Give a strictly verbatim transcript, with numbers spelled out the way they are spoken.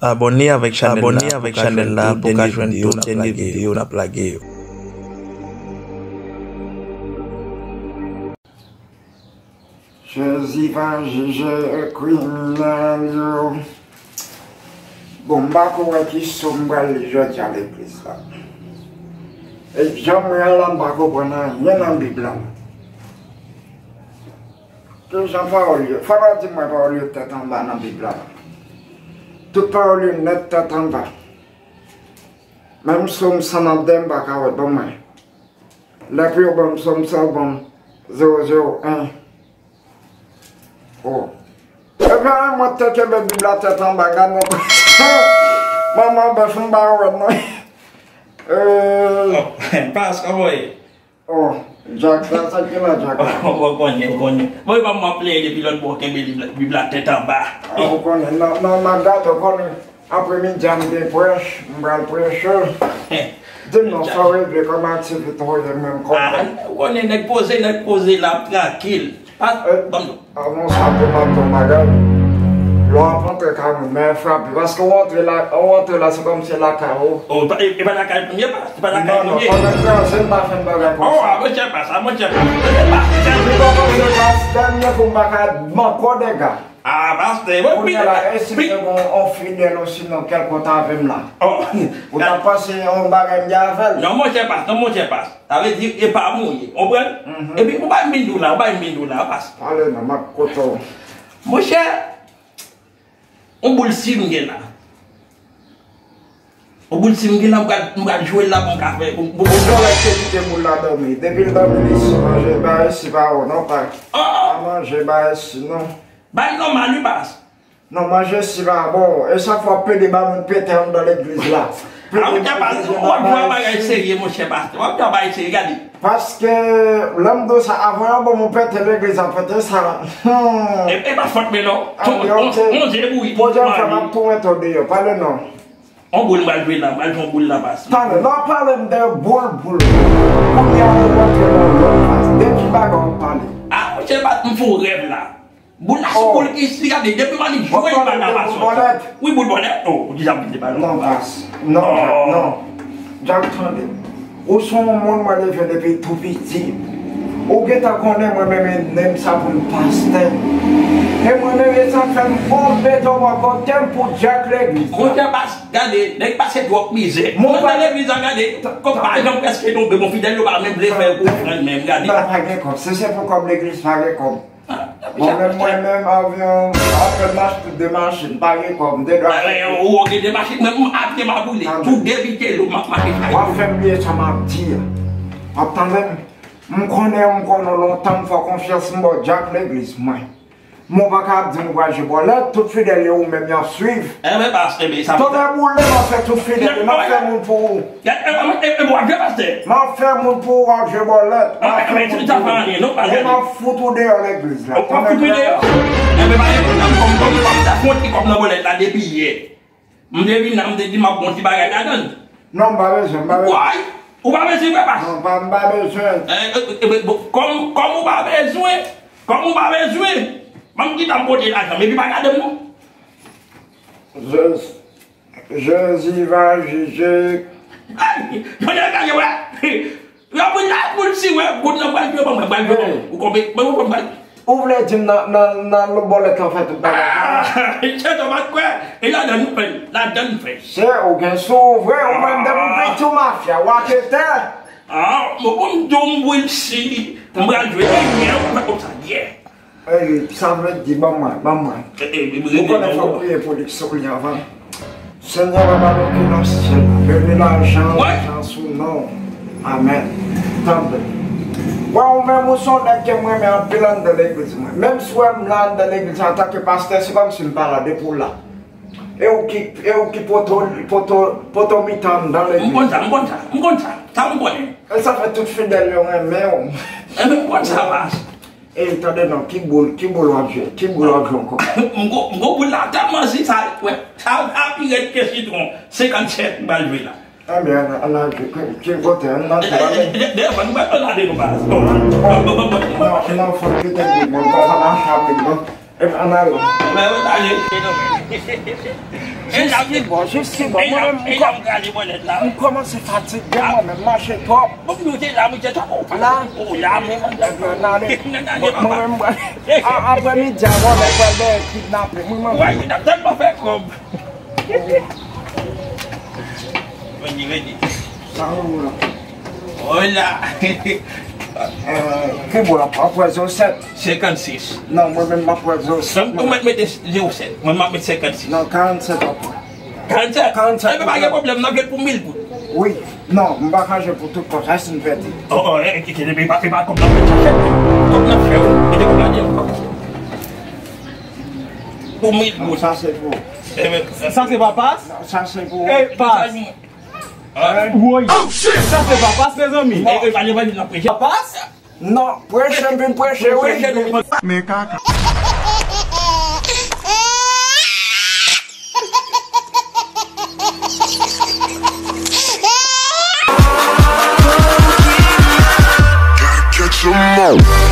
Abòne avèk chanèl la pou ka jwenn tout dènye videyo n ap lage yo. Jezi va jije kriminèl yo. Bon, m pa ko wè ki sòm m pral li jodi a legliz la. E jan m wè a la, m pa konprann anyen nan Bib la. Ki jan pawòl yo? Fò w di mwen pawòl yo tèt anba nan Bib la. Tout pawòl yo nèt tèt anba. Menm sòm san nan dèm pa ka wè ban mwen. Lè pou yo ban m sòm sa, ban m zewo zewo en. Oh. Epi mwen te kenbe Bib la tèt anba, gade mwen. Manman bèf m pa wè non. Euh, Pas, kòman ye? Oh, Jack, sa, sa ki la, Jack? Ou konnen, ou konnen. Bon, e pa mwen ap plenyen depi lòt bò, kenbe Bib la, Bib la tèt anba. Ah, ou konnen, non, non, m ap gade, ou konnen. Apremidi a, m gen prèch, m pral preche. Di m non, sa w regle kòm aktivite w ye menm kòm. Ah, ou konnen, nèg poze, nèg poze la, ap trankil. Pa, ban m non. Avan sa, pou m ap di w bagay, lè w ap antre kay moun, men frape. Paske w antre la, w antre la, se kòm se lakay ou. Oh, e pa, e pa lakay moun ye, pa, se pa lakay moun ye. Non, non, non, non, se pa fè bagay konsa. Oh, a, monchè, pa sa, monchè, pa sa. Monchè, pa sa. Pastè m ye pou m pa ka ban kò dega. Ah, pastè, wi, kounye a la, e si m te gen yon fidèl osinon kèlkonk avè m la? Oh. Ou ta panse yon bagay m gen avè l? Non, monchè, pas, non, monchè, pas. Sa vle di, e pa mwen ye. Konprann? Mhm. Epi, ou bay m bin dola, ou bay m bin dola, pas. Pale non, m ap kote w. Monchè, yon boul si m gen la. Yon boul si m gen la, m pral, m pral jwe l la, bon, ka fè, bon, bon, bon. Ou dwe kite boul la dòmi. Depi l dòmi, li si manje, ba, e si pa ou, non, pa. Oh, oh. Pa manje, ba, e si, non. Bay nòmal, wi, pas. Non, manje si pa bon. E chak fwa pede ba moun pete anndan legliz la. A, monchè, pastè, w ap jwe yon bagay serye, monchè, pastè. W ap jwe yon bagay serye, gade. Paske, lè m di w sa, avan yo ban m pete legliz la, pete sa. Hmm. E, e pa fòt mwen non. Pwodye m fè m ap tou mete w deyò. Pale non. On boul m pral jwe la, m pral jwe on boul la, pastè. Tande, lè w pale m de boul, boul. Kounye a ou rantre nan lòt faz. De ki bagay w ap pale? A, monchè, pastè, m fè yon rèv la. Boul la se boul ki si gade, depi m annik jwe l pa ka pase. Wi, boul bòlèt. Oh, ou deja vin debalon. Non, pas. Non, Jack, non. Jack, tande. Ou se yon moun mwen leve depi tou piti. Ou gentan konnen mwen menm nen m sa pou m pastè. E mwen menm e sa k fè m konpe tonbe kote m pou Jack legliz. Monchè, pas, gade, nèg pase twòp mizè. Mwen nan legliz la, gade, kòb pa janm prèske tonbe, bon, fidèl yo pa menm vle fè konprann menm, gade. Non, pa gen kòb. Si se pou kòb legliz, pa gen kòb. Bon, men mwen menm, avyon, apèl m achte de machin, pa gen kòb, m te dwe achte. Ou gen de machin, men m avyon m a boule. Tou de vitello, m ap mache. W ap fè m bliye sa m ap di a. W ap tande m? M konnen, m konnen w lontan, m fè w konfyans, m ba w Jack legliz mwen. Men w pa ka ap di m ou pral jwe bòlèt, tout fidèl yo ou menm y ap swiv. Enben, pastè, men sa. Tonnè boule, m ap fè tout fidèl yo, m ap fè moun pou ou. E, e, e, e, w ap jwe, pastè? M ap fè moun pou w, w ap jwe bòlèt. M ap fè moun pou ou. E m ap fout ou deyò legliz la. Ou ap fout mwen deyò? Enben, pa gen pwoblèm, kòm, kòm, kòm m ta fè yon ti kòb nan bòlèt la depi yè. M te vin la, m te di m ap gon ti bagay ladann. Non, m pa bezwen, m pa bezwen. Why? Ou pa bezwen, frè, pas? Non, pa, m pa bezwen. E, e, e, bon, kòm, kòm ou pa bezwen, kòm ou pa bezwen, ban m kite m pote lajan m, epi pa gade m non. Jezi, Jezi va jije. Ay, jodi a gade, wè. Yo pou la pou l si wè, bout nan pral jwe ban mwen, pral jwe ban mwen. Ou konprann? Mwen ou konprann? Ou vle di m nan, nan, nan lo bòlèt lan fè tout bagay sa? Ah, chèf, ou pa t kwè? E ladann nou fè, ladann nou fè. Se ou gen sou vre, ou menm depi w piti w mafya, w ap etè. Ah, mwen pou m di w m pou l si, m pral jwe, e yè ou fè konsa, yè. Ey, sa vle di, ban mwen, ban mwen. Ou konnen fò w priye pou li, sou li anvan. Senyè, Papa nou ki nan syèl la, beni lajan, lajan sou non. Amèn. Tande. Bon, ou menm ou se yon nèg ke m renmen anpil anndan legliz mwen. Menm si w wè m la anndan legliz antanke pastè, se kòmsi m pa la depi w la. E ou ki, e ou ki poto, poto, poto mitan anndan legliz. M konn sa, m konn sa, m konn sa. Sa m konnen. E sa fè tout fidèl yo renmen w. Enben, m konn sa, pas. Ey, tande non, ki boul, ki boul w ap jwe? Ki boul w ap jwe ankò? M gwo, m gwo boul la tèlman si sa, wè, sa, sa pi rèd ke sitwon. Senkannsèt m pral jwe la. Enben, ann, ann al jwe. Ki, ki kote? Ann al jwe. Dèyè, dèyè, nou pral ann ale nou pa. Non, non, non, fò kite boul, mwen pa sa nan chapit, non. Enben, ann al. Mwen, mwen, ale. Jis ki bon, jis ki bon. Mwen menm, m kòmanse fatige, mwen menm, mache twòp. Bon, nou te la, mwen te twòp. La? O, la, mwen. Ebyen, n ale. Mwen menm, mwen. Aprè midi a, mwen menm, mwen pral dèyè kidnape. Mwen menm. Wè, kidnape, tèlman fè kòb. Vini, vini. Sa ou la? Hola. Ki bon la, w ap pran zewo sèt? Senkannsis. Non, mwen menm m ap pran zewo sèt. Ou mèt mete zewo sèt. Mwen m ap met senkannsis. Non, karannsèt w ap pran. Karannsèt? Karannsèt. Ebyen, pa gen pwoblèm, n ap jwe pou mil goud. Wi. Non, m pa ka jwe pou tout kòb sa, si m pèdi. Oh, oh, e, e, e, e, e pa, e pa kòb n ap met chache. Kòb n ap fè, wi. Mete kòb la deyò. Pou mil goud. Sa se pou ou. Sa se pa pas? Sa se pou ou. E, pas. Woy. Sa se pa pas, mezanmi. E, e, pa, pa, pa, pa, pa, pas? Non, preche, m vin preche, wi. Men kaka. Gotta catch 'em all.